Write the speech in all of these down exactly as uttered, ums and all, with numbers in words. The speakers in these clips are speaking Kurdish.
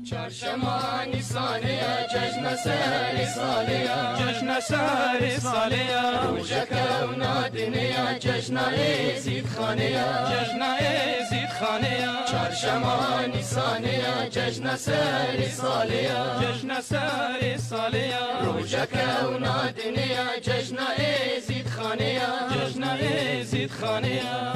Çarşema Nîsanê ya, cejna serê salê ya. Cejna serê salê ya. Rojeke ew nadinê ya, cejna Êzîdxanê ya. Cejna Êzîdxanê ya. Çarşema Nîsanê ya, cejna serê salê ya. Cejna serê salê ya. Rojeke ew nadinê ya, cejna Êzîdxanê ya. Cejna Êzîdxanê ya.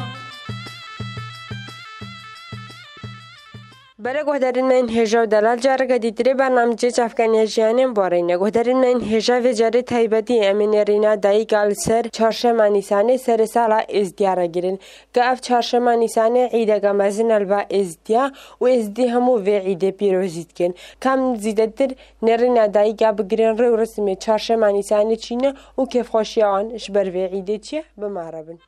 Belê guhdarên me yên hêja û delal, careke dîtirê bernamecê Çavkaniya Jiyanê em barîne. Guhdarên me yên hêja, vê carê taybetî em ê nêrîna dayika li ser çarşema Nîsanê serê sala Êzdiya re girin. Ka ev çarşema Nîsanê îdeke mezin e li ba Êzdiya û Êzdî hemû vê îdê pîrozî dikin. Ka em zîdetir nêrîna dayika bigirin, rê û resimê çarşema Nîsanê çi ne û kêfxweşiya wan ji ber vê îdê çi ye, bi me re bin.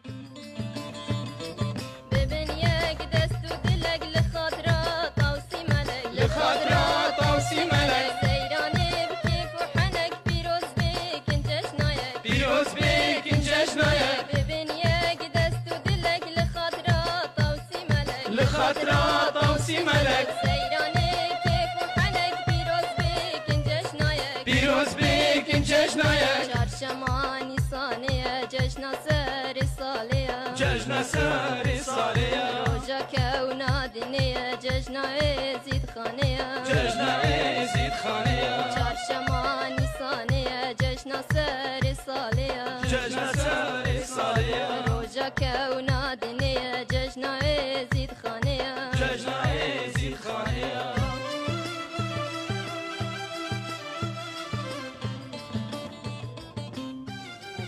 Bibin yek dest û dilek li xatira Tawsî Melek. Li xatira Tawsî Melek. Seyranê bi kêf û henek pîroz bikin cejnayek. Pîroz bikin cejnayek. Bibin yek dest û dilek li xatira Tawsî Melek. Li xatira Tawsî Melek. Seyranê kêf û henek pîroz bikin cejnayek. Pîroz bikin cejnayek. Çarşema Nîsanê ye, cejna serê salê ye. Cejna serê salê ye. Roja kewna dinê ye, cejna Êzîdxanê ye. Cejna Êzîdxanê ye. Çarşema Nîsanê ye, cejna serê salê ye. Cejna serê salê ye. Roja kewna dinê ye, cejna Êzîdxanê ye. Cejna Êzîdxanê ye.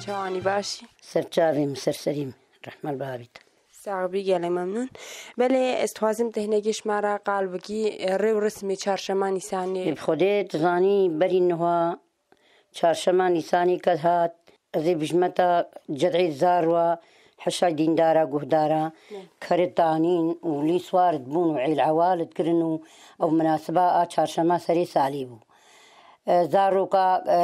Çawanî başî? Ser çavê min, ser serî min. Rehma li ba bît. Sax bî, gelek memnûn. Belê, ez dixwazim tehnekê ji me re qal bikî, rê û resimê çarşema Nîsanê. Ê bi Xwedê, tu zanî, berî niha çarşema Nîsanê ke hat, ez ê bijime te ced'ê zar wa, heşa dîndara, guhdara, Ne. keritanîn û lî swar dibûn û êl ewal dikirin û ew minasiba a çarşema serê salê bû. E, zaroka, e,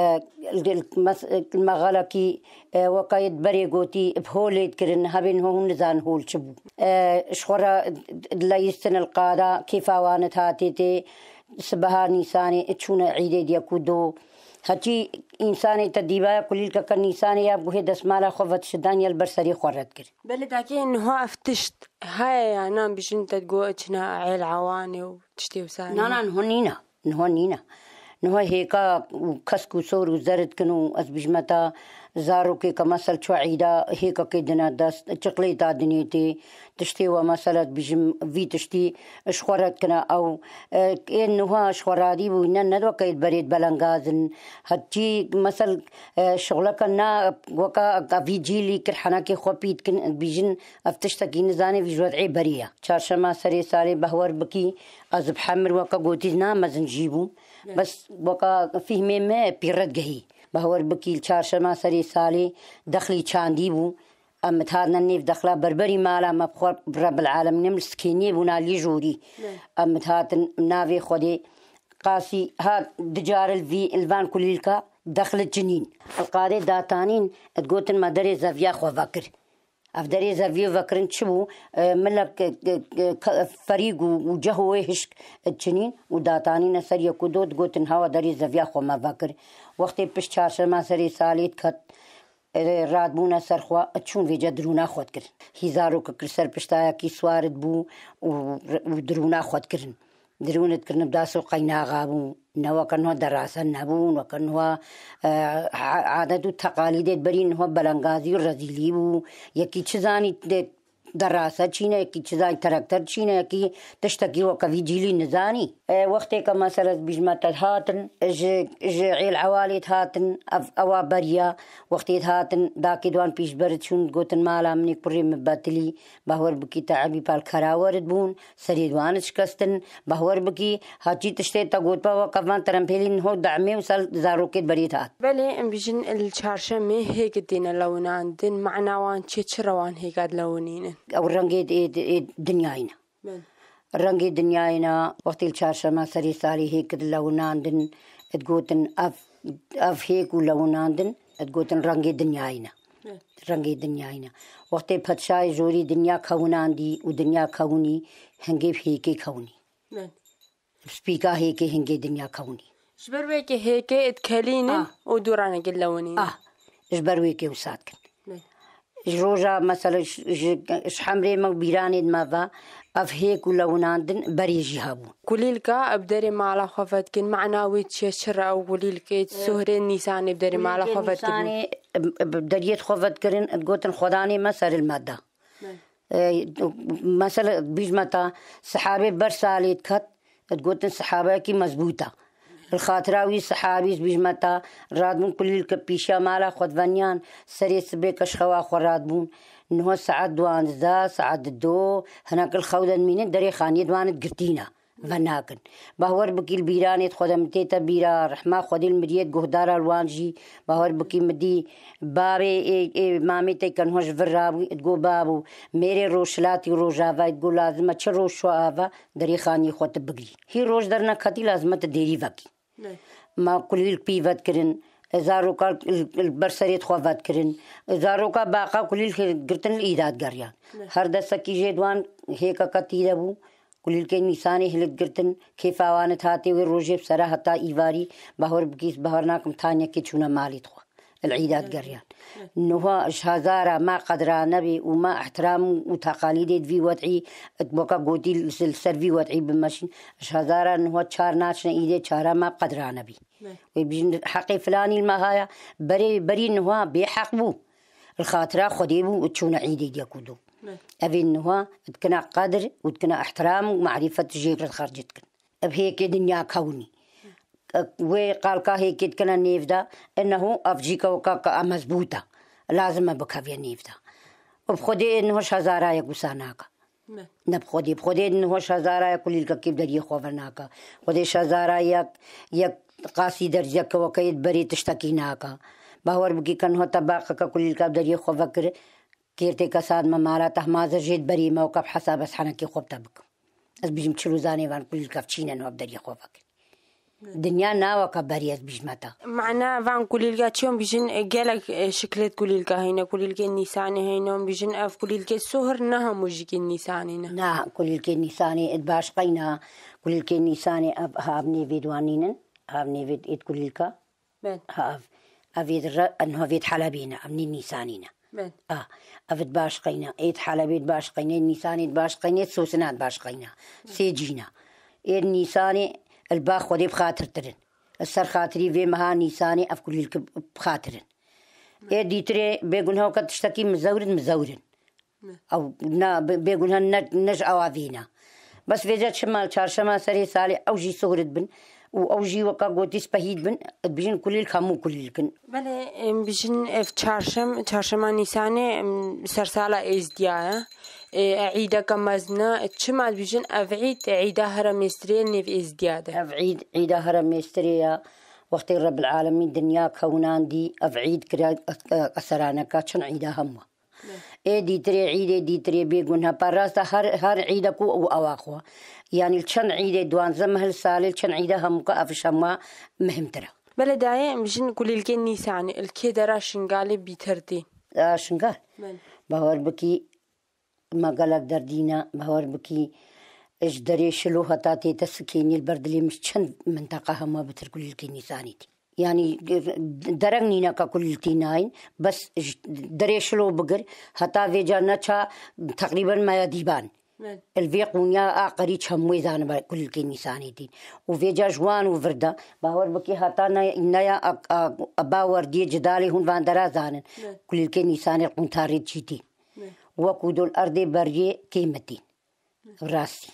li, li, mes-, li mexalekî, e, weka yê berê gotî, bi holê dikirin, hebên ho hûn nizan hol çi bû. E, ji xwe re dileyistin li qada, kêfa wan dihatê tê, sibeha Nîsanê, çûne îdê di yek û do. Heçî însanê te dîvaya kulîlkeke Nîsanê ya guhê destmala xwe vetişidan ya li ber serê xwe red kir. Belê dakê niha ev tişt heye ya nan bijin te digo çina êl ewanê û tiştê wisa Na, na, niho nîne. Niho nîne. Niho hêka û kesk û sor û zer dikin û ez bijime te zarokê ke mesel ço îda hêkekê dine dest, çiqlê ta dinê tê, tiştê we mesel ez bijim vî tiştî ji xwe re dikine ew, e, ê niha ji xwe radî bû, ne, ne weke ê berê belengaz in. Heçî mesel, e, şixuleke na weka ka vî cîlî kir henekê xwe pî dikin, bijin ev tiştekî nizane vî ji wed'ê berê ye. Çarşema serê salê behwer bikî, Ez bi hemir weke gotî na mezin jî bû. Bes weka fîhmê me pîre digehî. Bahwer bikî li çarşema serê salê dexlî çandî bû. Em mit hatine nêv dexla berberî mala me bi xwe bi Rebbil Alemîn em li Sikêniyê bûna lî jorî. Em mit hatin navê Xwedê qasî ha dicar li vî, li van kulîlka dexli çinîn. Li qadê datanîn digotin me derê zeviya xwe vekir. Ev derê zeviyê vekirin çi bû? E, milek, e, e, e, ke-, ferîg û, û ceh û wê hişk çinîn û datanîne ser yek û do digotin, hawa derê zeviya xwe me vekir. Wextê pişt çarşema serê salê diket, e, radbûne ser xwe, çûn vêce dirûna xwe dikirin. Hî zarokek li ser piştayekî swar dibû û, û dirûna xwe dikirin. Dirûn dikirin bi das û qeynaxa bû. Ne weke niha derase nebûn, weke niha, e, a-, adet û teqalîdê berî niha belengazî û rezîlî bû. Yekî çi zanî de-, derase çîne, yekî çi zanî terekter çîne, yekî tiştekî weke vî cîlî nizanî. E, wextê ke mesela ez bijime te hatin, ji, ji êl ewalê hatin, ev, ewa beriya, wextê hatin, dakê di wan pîşber çûn, gotin, mala min ê kurê min betilî, bahwer bikî te ebî pal kerawer dibûn, Serê wan şikestin, bahwer bikî, haçî tiştê te got, pa weke van terempêlî niho demê û sal zarokê berî hat. Belê, em bijin li çarşemê hêk têne lewinandin, mana wan çi, çi re wan hêka dilewinînin? Ew rengê, ê, ê dinyayê ne. Belê. Rengê dinyayê ne, wextê li çarşema serê salê hêk dilewinandin, digotin ev, ev hêk û lewinandin, digotin rengê dinyayê ne. Belê. Rengê dinyayê ne. Wextê padşahê jorî dinya kewinandî û dinya kewinî hingê hêkê kewinî. Belê. spîka hêkê hingê dinya kewnî. Ji ber wê ke hêkê dikelînin Ah. û dûranekê lewinînin. Ah, ji ber wê ke wisa dikin. Ji roja, mesela, ji, ji, ji hemrê me û bîranê me ve ev hêk û lewinandin berê jî hebû. Kulîlka bi derê mala xwe vedikin, mana wê çi ye, çi re ew kulîlkê, sohrê Nîsanê bi derê mala xwe Kulîlkê vedikibû? Nîsanê, bi deriyê xwe vedikirin, digotin, Xwedanê me ser il me da. E, mesela, dibîjme ta, sihabê ber salê diket, digotin sihabeyekî mezbût e. Li xatira wî sihabî, dibîjme ta, radibûn kulîlke pîşiya mala xwe diveniyan, serê sibê ke ji xewa xwe radibûn, niha saet duwazdeh, saet do, hinek li xew de dimînin, derê xaniyê di wan digirtîne. Venakin. Bawer bikî li bîranê xwe de min tête bîra, rehma Xwedê li miriyê guhdara li wan jî, bawer bikî min dî, babê ê, ê mamê te ke niha ji vir rabû, digo, babû, mêrê rojhilatî rojava, digo, lazim e çi roj şo ava, derê xaniyê xwe tu bigirî. Hî roj derneketî, lazim e tu dêrî vekî. Ne. Ma kulîlk pî vedikirin, zaroka li, li ber serê xwe vedikirin, zaroka baqa kulîlk girtin li îda digeriyan. Ne. Her desekî jê di wan hêkeke tî de bû, kulîlkên Nîsanê hilik girtin, kêfa wan it hatê wê rojê bi sera heta îvarî, bahwer bikî, bahwer nakim taniyekê çûne malê xwe. Li îda digeriyan. Niha ji hezara ma qedra nebê û ma ihtiram û teqalîdê di vî wed'î, weka gotî, li ser vî wed'î bimeşîn. Ji hezara niha çar naçine îdê, çara ma qedra nebî. Wê bijin heqê filanî li me haya, berê, berî niha bêheq bû. Li xatira Xwedê bû û çûne îdê yek û du. Evê niha dikine qedir û dikine ihtiram û marîfet jê re xerc dikin. Ev hêkê dinya kewnî. Wê qalka hêkê dikine nêv de, innehu ev cî ke weka ke a mezbût e. Lazim e bikevye nêv de. Û bi Xwedê niha ji hezara yek wisa nake. Ne. Ne bi Xwedê. Bi Xwedê niha ji hezara yek kulîlkekê bi deriyê xwe venake. Xwedê ji hezara yek, yek qasî derziyeke weke yê di berê tiştekî nake. Bawer bikî ke niha te baqeke kulîlka bi deriyê xwe vekir, kêrtê kesat me mala te hemaze jê di berî me weke bi hesab ez henekê xwe bi te bikim. Ez bijim çil û zanê van kulîlka çî ne niha bi deriyê xwe vekir. Dinya naweka berî ez bijme te. Mana van kulîlka çiyon bijin, e, gelek, e, şiklêt kulîlka heyne, kulîlkê Nîsanê heyne, hûn bijin ev kulîlkê sohr ne hemû jikê Nîsanê ne. Na, kulîlkê Nîsanê id baş qeyna, kulîlkê Nîsanê ev hav nêvê dwanînin, hav nêvê id kulîlka. Ben. Ha, ev, ev êd re, enho vêd Helebê ne, ev nê Nîsanî ne. Ben. Ah, ev id baş qeyne, êd Helebê id baş qeyne, êd Nîsanê id baş qeyne, êd Sosina id baş qeyne. Sê cî ne. Êd Nîsanê, el ba Xwedê bi xatir tirin. Ser xatirî vê meha Nîsanê ev kulîlk bi xatirin. Ê dîtirê bêgunha weke tiştekî mizewr in, mizewr in. Ne. Ew na, bê-, bêgunha ne, ne ji ewa vîna. Bes vêca çima çarşema serê salê ew jî sohr dibin û ew jî weka gotî spehî dibin, dibijin kulîlk hemû kulîlk in. Belê, em bijin ev çarşem, çarşema Nîsanê, em, sersala Êzdiya ye. Ê, e, îdeke mezin e. Çima dibijin ev îd, îda here mêstirê nêv Êzdiya de? Ev îd, îda here mêstirê ye. Wextê Rebbil Alemîn dinya kewnan dî, ev îd kire, e, e, eseraneka çend îda hemû. Ê dîtirê, îdê dîtirê bêgunha, pa rasta her, her îdek û, û ewa xwe. Yanî li çend îdê duanzeh meh li salê, li çend îde hemûka ev ji hemû muhimtir e. Belê dayê, em bijin kulîlkê Nîsanê, li kê dera Şingalê bîtir tî? A, Şingal? Belê. Bawer bikî, me gelek derdîne, bawer bikî, ji derê Şilo heta tête Sikênî li ber dilê min çend minteqa hema bitir kulîlkê Nîsanê tî. Yanî, derek nîne ka kulîltî nayîn, bes ji derê Şilo bigir, heta vêca neça teqrîben meya dîban. Evet. Li vê qunya a qerî çem wê zanibe kulîlkê Nîsanê tîn. Û vêca ji wan û vir de, bawer bikî heta ne-, neya a, a, a bawerdiyê cidalê hûn van dera zanin. Evet. Kulîlkê Nîsanê qûntarê çî tîn. Evet. Wekû dol erdê beriyê kêmetîn. Rastî.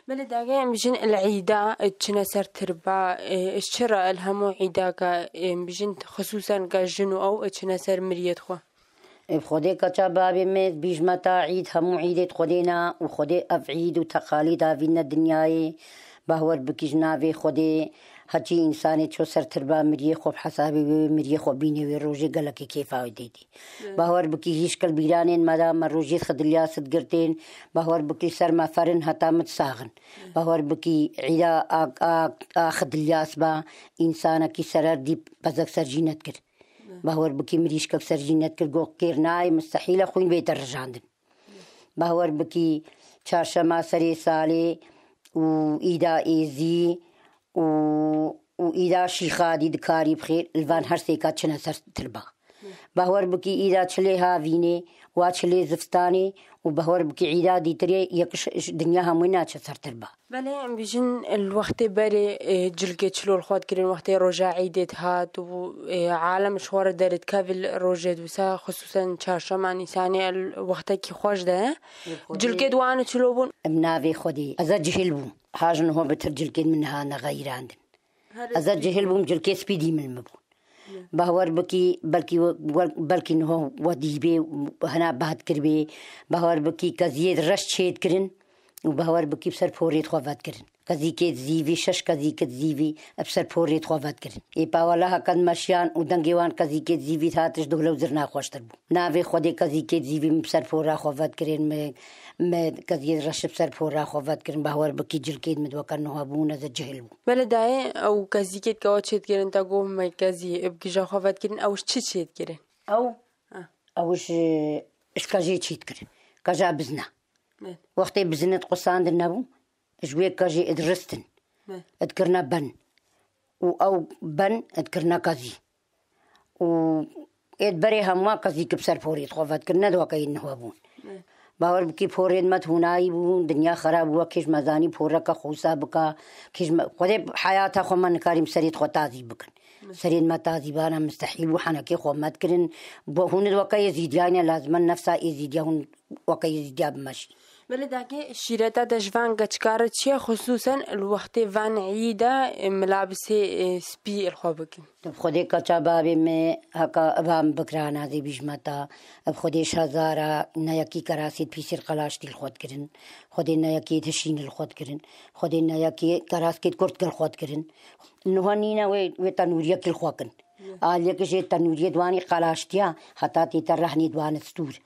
Belê dagê em bijin il îda, e, çine ser tirba, e, ji çi re il hemû îda ke, e, em bijin xisûsen ke jin û ew, e, çine ser miriyet xwe? E, Xwedê keça babê me, bijme ta îd hemû îdê Xwedê ne û Xwedê ev îd û teqalîd avîne dinyayê. Bahwer bikî ji navê Xwedê, heçî însanê ço ser tirba miriyê xwe bi hesabê wê, wê miriyê xwe bînê wê rojê gelekî kêfa wê dêdî. Bawer bikî hîşkil bîranên me de me rojî Xidilyas digirtên, bawer bikî ser me ferin heta min saxin. Bawer bikî îda a, a, a Xidilyas ba, însanekî serer dî bezek ser jî nedikir. Bawer bikî mirîşkek ser jî nedikir, got kêr nayê, mistehîl e xwîn bête rijandin. Bawer bikî çarşema serê salê û îda êzî û, û îda şîxadî dikarî bixêr, li van her sêka çine ser tilba. Bahwer bikî îda çilê havînê, wa çilê zivistanê û bahwer bikî îda dîtirê yek ş-, ş-, dinya hemû naçe ser tilba. Belê, em bijin li wextê berê, e, cilkê çilo li xwe dikirin, wextê roja îdê dihat û, e, alem ji xwe re derdikevî li rojê di wisa, xisûsen çarşema nîsanê el wextekî xweş de ye. Cilkê di wan çilo bûn. Em navê Xwedê, ez e cihil bûm. Ha ji niho bitir cilkên min niha nexeyirandin. Ez e cihil bûm, cilkê spî dî min min bûn. Bahwer bikî, belkî we, we, belkî niho we dîbê hena behd kiribê. Bahwer bikî keziyê reş çê dikirin û bahwer bikî bi ser porê xwe vedikirin. Kezîkê dizîvî, şeş kezîkê dizîvî bi ser porê xwe vedikirin. Ê pawala heke meşiyan û dengê wan kezîkê dizîvî hat ji dohle û zirna xweştir bû. Navê Xwedê kezîkê dizîvî min bi ser pora xwe vedikirin, me, me keziyê reş bi ser pora xwe vedikirin, bahwer bikî cilkê min weke niha bûn, ez e cihil bûm. Belê dayê, ew kezîkê dike we çê dikirin, te got me kezî bi gija xwe vedikirin, ew ji çi çê dikirin? Ew, Ha. ew ji, ji kejê çê dikirin. Keja bizna. Belê. Wextê bizinê diqusandin nebû, ji wê kejê diristin. Belê. Dikirine ben. Û ew ben dikirine kezî. Û êd berê hemû kezî ki bi ser porê xwe vedikirin, ne di weke yên niha bûn. Belê. Bawer bikî porên me hûnayî bûn, dinya xerab bû, wekî ji me zanî poreke xûsa bika, kî ji me, Xwedê heyata xwe me nikarî bi serê xwe tazî bikin. Belê. Serên me tazî bana mistehîl bû, henekê xwe me dikirin. Bo hûn di weke Êzîdiyayî ne, lazim e nefsa Êzîdiya hûn weke Êzîdiya bimeşîn. Belê dagê, şîreta te ji van keçika re çi ye, xisûsen li wextê van îda, e, milabisê, e, spî li xwe bikin? Bi Xwedê keça bavê me heka iva min bikirana zê bîjmeta, bi Xwedê şazara ne yekî kerasê pîsê qelaştî li xwe dikirin, Xwedê ne yekî dişîn li xwe dikirin, Xwedê ne yekî keraskê kurt li xwe dikirin. Niha nîne wê, wê tenûriyekî li xwe kin. Aliyekî jê tenûriyê dwanî qelaştiya, heta tê te rehnê dwan stûr.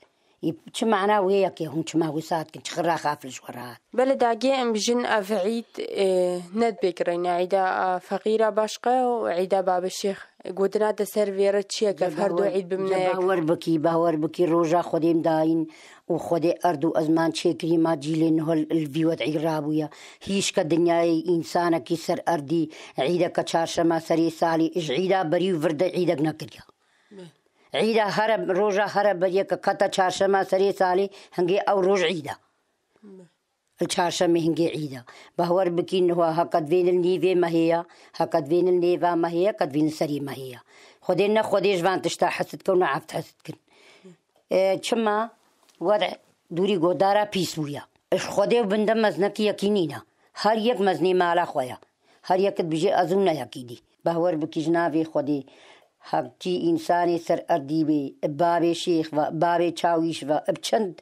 Ê, çi mana wê yekê hûn çima wisa dikin, çi xira xafil ji we re hat? Belê dagê, em bijin ev îd, e, ne dibê kireyne. Îda, a, feqîra başqe û îda Babê Şêx. Gotina te ser vê re çi ye ke ev her du îd bimine yek? Bawer bikî, bawer bikî, roja Xwedê em dayîn û Xwedê erd û ezman çêkirî, ma cîlê niho li vî wed'î rabûye. Hîşke dinyayê însanekî ser erdî îdeke çarşema serê salê ji îda berî û vir de îdek nekiriye. Îda here, roja here beriyeke kete çarşema serê salê, hingê ew roj îd e. Li çarşemê hingê îd e. Bahwer bikî niha heke divênil nîvê mehê ye, heke divênil nêva mehê ye, heke divênil serê mehê ye. Xwedê ne Xwedê ji van tişta hes dike û ne eft hes dikin. E, çima? Wed dûrî godara pîs bûye. Ji Xwedê û binde meznekî yekî nîne. Her yek meznê mala xwe ye. Her yek dibêje ez û ne yekî dî. Bahwer bikî ji navê Xwedê. Hevkî însanê ser erdî bê, bavê şêx ve, bavê çawîş ve, bi çend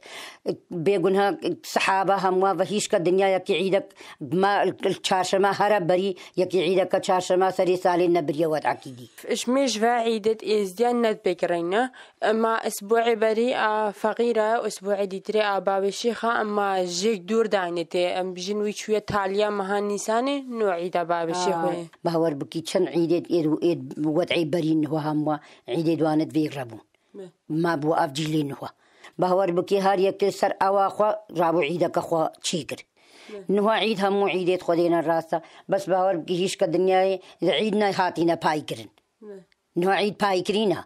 bêgunha sehaba hemûa ve hîşke dinya yekî îdek ma çarşema here berî yekî îdeke çarşema serê salê nebiriye wed'ekî dî. Ji mêj ve îdê êzdiyan nedibêkireyne. Ema isbuê berî a feqîra, isbuê dîtirê a bavê şêxa, ema jêk dûr dayne tê. Em bijin wî çûye taliya meha Nîsanê, no îda bavê şêxê. Bawer bikî çend îdê êd û êd wed'ê berî niha hemûa îdê dwanet vê re bûn. Me. Ma bû ev cîlê niha. Bawer bikî her yekê ser ewa xwe rabû îdeke xwe çê kir. Me. Niha îd hemû îdê xwe dêne rasta. Bes bawer bikî hîşke dinyayê di îd ne hatîne pay kirin. Me. Niha îd pay kirîne.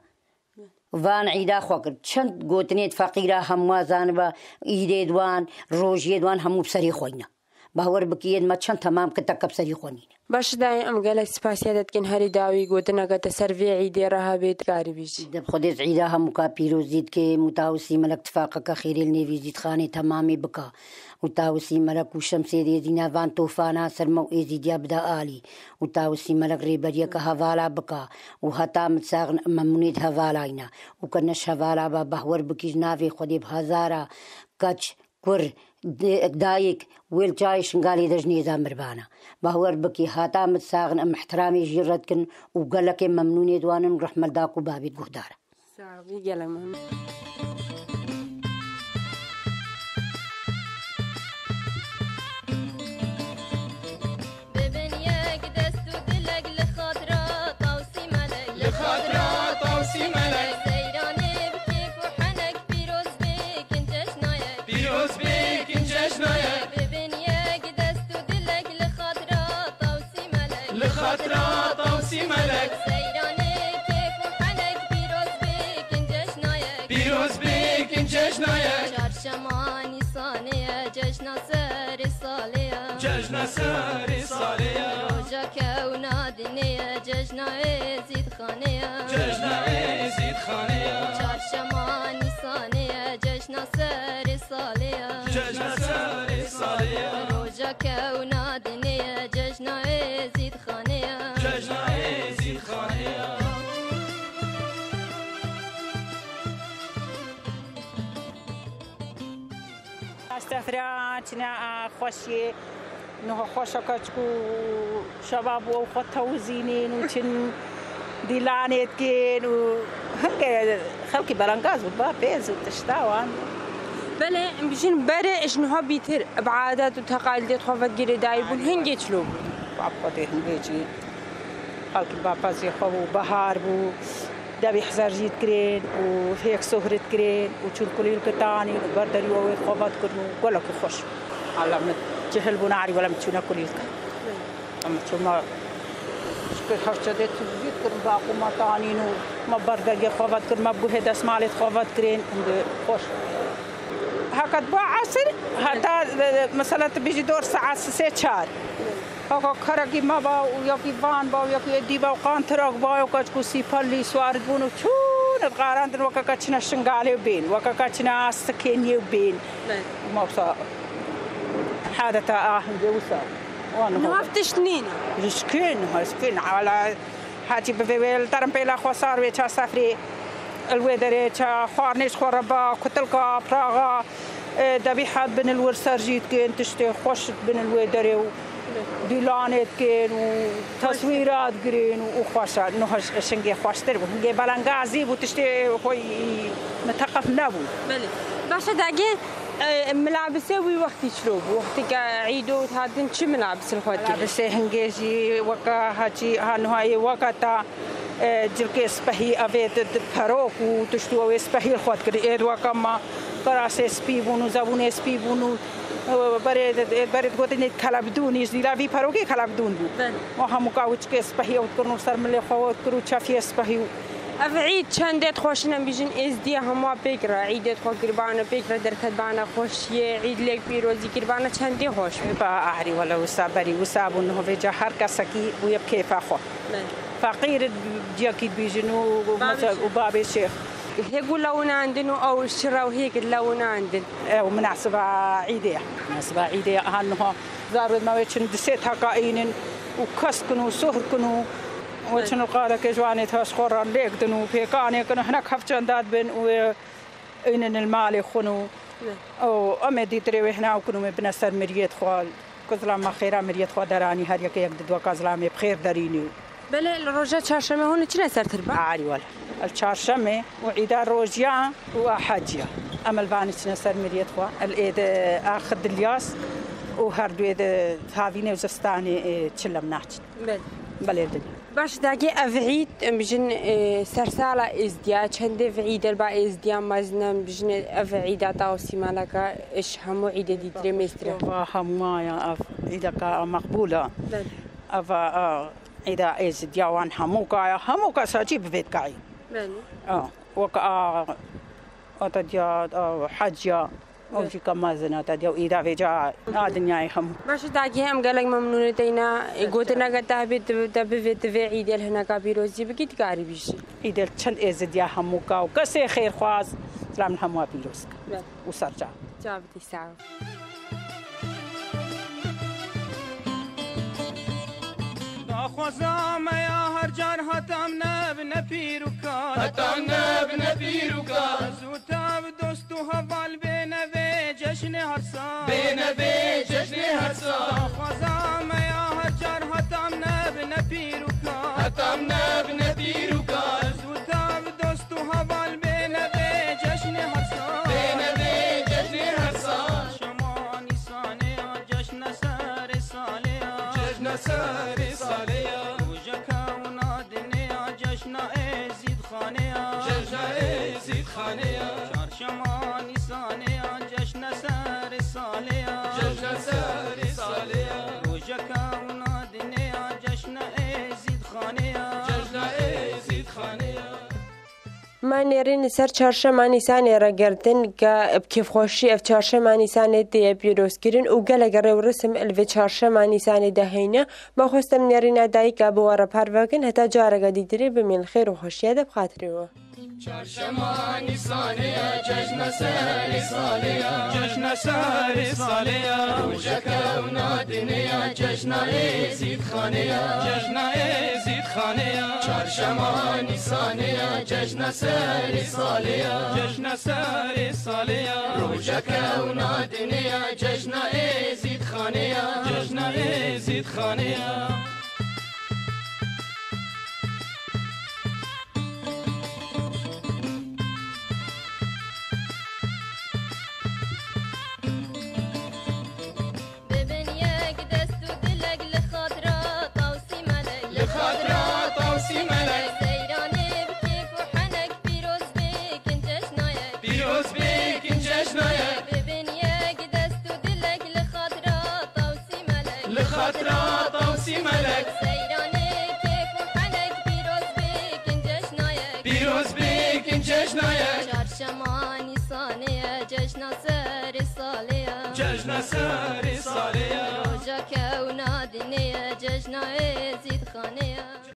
Van îda xwe kir. Çend gotinê di feqîra hemûa zaniba, îdê di wan, rojiyê di wan hemû bi serê xwe yîne. Bawer bikî yê me çend temam kir, teke bi serê xwe nîne. Baş dayê, em gelek spasiya te dikin, herî dawî gotineke te ser vê îdê re hebe dikarî bîjî. Deb Xwedê ji îda hemûka pîrozî dike, û Tawusî Melek tifaqeke xêrê li nêvî Zîdxanê temamê bika. Û Tawusî Melek û Şemsê Dêzîna van tofana ser me û Êzîdiya bide alî. Û Tawusî Melek rêberiyeke hevala bika. Û heta min saxin memnûnê di hevalayî ne. Û ke ne ji hevala ba, bahwer bikî ji navê Xwedê bi hezara keç, kur, di-, dayik, wê li çayê Şingalê de ji nêza mirbana. Bahwer bikî heta min saxin em ihtiramê jî red kin û gelekê memnûnê di wan in û rehmet dak û babê guhdar. Sağ ol, gelek memnun. Bibin yek dest û dilek li xatira Tawsî Melek. Li xatira Tawsî Melek. Seyranê bi kêf û henek pîroz bê kin ceşnayek. Pîroz bê kin ceşnayek. Bibin yek dest û dilek Xatira Tawsî Melek. Seyranê kêf û helek pîroz bikin cejnayek. Pîroz bikin cejnayek. Çarşema Nîsanê ye, cejna serê salê ye. Cejna serê salê ye. Roja kewna dinê ye, cejna Êzîdxanê ye. Cejna Êzîdxanê ye. Çarşema Nîsanê ye, cejna serê salê ye. Cejna serê salê ye. Roja kewna dinê ye, cejna Êzîdxanê ye. Cejna Êzîdxanê ye. Estefra çine xweşiyê. Niha xweş e keçik û şebab û ew xwe tewizînîn û çin dîlanê dikin û hinke xelkî belengaz bû, ba pêz û tişta wan. Belê, em bijîn berê ji niha bîtir bi adet û teqalîdê xwe ve girêdayî bûn, hingê çilo bûn. Bab Xwedê hingê jî xelkî bapezê xwe bû, behar bû, devî hizar jî dikirin û hêk sohri dikirin û çûn kulîlke tanîn û ber derî û wê xwe ve dikirin û gelekî xweş. Ala min cihil bûn arî wela min çûne kulîlke. Em çûma şikir her çedê tuzî dikirin, baqû me tanîn û me ber dergê xwe ve dikirin, me guhê desmalê xwe ve dikirin, hindê xweş. Heka diba esir, heta, e, mesela tu bijî dor saet sisê çar. Haka kerekî me ba û yekî van ba û yekî êdî ba û qantirak ba û keçik û sîpelî swar dibûn û çûn diqarandin weke ke çine Şingalê û bên, weke ke çine Astikêniyê û bên. Belê. Ma wisa hadeta a hindê wisa. Wan Niha niha. Ev tişt nîne. Rişkê niha, rişkê niha. Wala hacî bivê wê li derin pêla xwe sar wê ça sefrê. Li wê derê ça xwarinê ji xwe re ba, kutilka, praxa, e, debîhat bin li wir ser jî dikin, tiştê xweş bin li wê derê û dîlanê dikin û teswîra digirin û, û xweş e. Niha ş-, şingê xweştir bû. Hingê belengazî bû, tiştê xwe yî miteqef nebû. Belê. Baş e, dagê, e, milabisê wî wextî çilo bû? Wextî ke îd û hatin çi milabis li xwe dikirin? Milabisê hingê jî weke hacî ha niha yê weke ta. E, cilkê spehî, evê di, di perok û tişt û ew ê spehî li xwe dikir. Êd weke me qirasê spî bûn û zebûnê spî bûn û, e, berê, e, berê digotin êd kelebdûn, îş dîla vî perokê kelebdûn bû. Belê. Û hemûka wî çikê spehî ew dikirin û ser milê xwe ew dikir û çefiyê spehî û. Ev îd çendê dixweşin em bîjin êzdiya hemûa pêk re, îdê dixwe kiribane pêk re derketbane xweşiyê, îd lêk pîrozî kiribane çendê xweş bû. Ba arî wele wisa berî wisa bû niho vêca her kesekî bûye bi kêfa xwe. Belê. Feqîr ciyekî dibîjin û, û Babê mesela, Şêx. Û babê Şêx. Hêg û lewinandin û ew şira û hêg lewinandin. Ew minasiba îdê ye. Minasiba îdê ye. Aha niha zarwêd me wê çin di sê taka înin û kes kin û suhr kin û wê çin û qadekê ji wanê te ji xwe re lêk din û pêkanê kin û hinek hevçenda dibin û wê înin li malê xwin û, û em ê dîtirê wê hinaw kin û wê bine ser miriyê xwe. Ku zilam me xêra miriyê xwe deranî, her yekê yek di dweka zilamê bi xêr derînî. Belê, li roja çarşemê hûn çine ser tirba? Arî wele. Li çarşemê û îda rojiya û a heciya. Em li vanî çine ser miriyê xwe. Li êde a Xidilyas û her duê de havînê û zistanê, ê, çilem naçin. Belê. Belê din. Baş, dagê ev îd, em bijin, e, sersala êzdiya, çendê vî îd e ba êzdiya mezin e, em bijin ev îda ta û sîmanaka ji hemû îdê dîtirê mêstir e. Va hemûya ev îdeka meqbûl e. Belê. Ev, e, îda êzdiya wan hemûka ye, hemû kesa jî bi vê dikayî. Belê. E, wek a, a te diya, e, heciya. Ew jî ka mezin e, te diya û îda vêca a dinyayê hemû. Baş e, dagê em gelek memnûn in teyna, e, gotineke te hebê tu, te bivê tu vê îdê li hineka pîrozî bikî, dikarî bîjî. Îdê li çend êzidiya hemû ka û kesê xêrxwaz, silam li hemû pîroz ke. Be. Û serçav. Çav dî sağ ol. Daxwaza me ya her car hetam nebine pîr û kal. Hetam nebine pîr û kal. Zû tev dost û heval bêne vê ceşnê her sal. Bêne vê ceşnê her sal. Daxwaza me ya her car hetam nebine pîr û kal. Hetam nebine pîr û kal. Zû tev dost û heval bêne vê ceşnê her sal. Bêne vê ceşnê her sal. Şema Nîsanê ya, ceşne serê salê ya. Ceşne serê salê ya. Rojeka wina dinê ya, ceşna Êzîdxanê ya. Ceşna Êzîdxanê ya. Çarşema Nîsanê ya, ceşne serê salê ya. Ceşne serê salê ya. Rojeka wina dinê ya, ceşne Nêrîn li ser çarşema Nîsanê re girtin, ke bi kêfxweşî ev çarşema Nîsanê tê pîrozkirin û gelek rê û risim li vê çarşema Nîsanê de heyne. Me xwest em nêrîna dayika bi we re parve bikin, heta careke dîtirê bimîn li xêr û xweşiyê de bi xatirê we. Çarşema Nîsanê ye, cejna serê salê ye. Cejna serê salê ye. Rojek ew nadinê ye, cejna Êzîdxanê ye. Cejna Êzîdxanê ye. Çarşema Nîsanê ye, cejna serê salê ye. Cejna serê salê ye. Rojek ew nadinê ye, cejna Êzîdxanê ye. Cejna Êzîdxanê ye. Bibin yek dest û dilek li xatira Tawsî Melek. Li xatira Tawsî Melek. Seyranê bi kêf û henek pîroz bikin cejna yek. Pîroz bikin cejna yek. Bibin yek dest û dilek li xatira Tawsî Melek. Li xatira Tawsî Melek. Seyranê kêf û henek pîroz bikin cejna yek. Pîroz bikin cejna yek. Çarşema Nîsanê ye, cejna serê salê ye. Cejna serê salê ye. Roja kewna dinê ye, cejna Êzîdxanê ye.